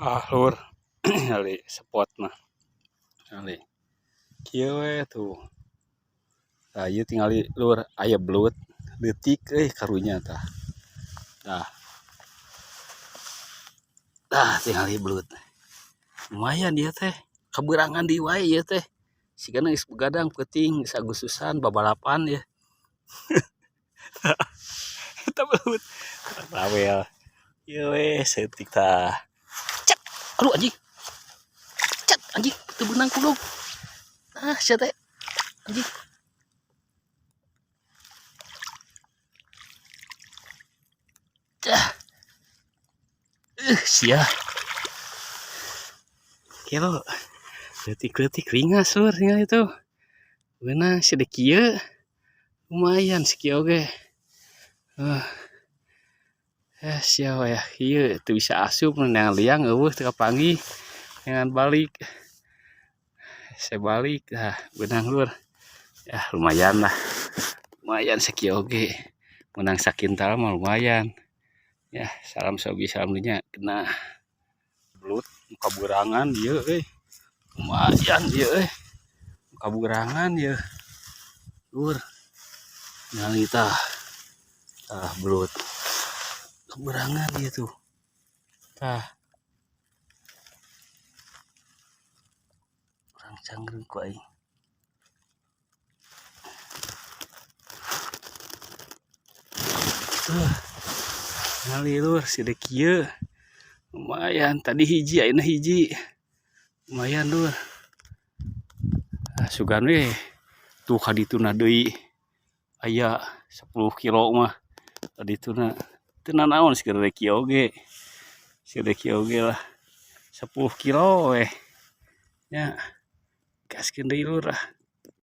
Ah, lur, ali spot mah. Ali. Kieu we tuh. Tah, ieu tingali, lur, aya belut leutik euy, karunya tah. Tah. Tah, tingali belut. Lumayan ieu teh. Kabeurangan deui wae ieu teh. Sigana geus begadang peuting, geus Agustusan babalapan ya. Eta belut. Rawel. Ieu we saeutik tah. Cet. Aduh, anjing. Cet, anjing, teu beunang kudu. Ah, sia teh. Anjing. Cah. Sia. Kelo. Leutik-leutik ringas, lur, tinggal itu. Beunang si kieu. Lumayan sakieu oge. Eh, sia ya, ieu teu bisa asup neangan liang, euweuh, teu kapanggih. Neangan balik. Saya balik, ah, beunang, lur. Ya, lumayan lah. Lumayan sakieu oge. Menang sakintal mah lumayan. Ya, salam sobi, salam dunya. Kena belut kabeurangan ieu euy. Lumayan ieu euy. Kabeurangan ieu. Lur. Ningali tah. Tah, belut. Kabeurangan ieu tuh. Tah. Urang cangreung ku aing. Tuh. Ngali, lur, siga kieu. Lumayan, tadi hiji, ayeuna hiji. Lumayan, lur. Ah, sugan we. Tuh, ka dituna deui. Aya 10 kilo mah. Kadituna. Teu nanaon, sagede kieu oge. Sagede kieu oge lah. 10 kilo we. Ya. Gaskeun deui, lur, ah.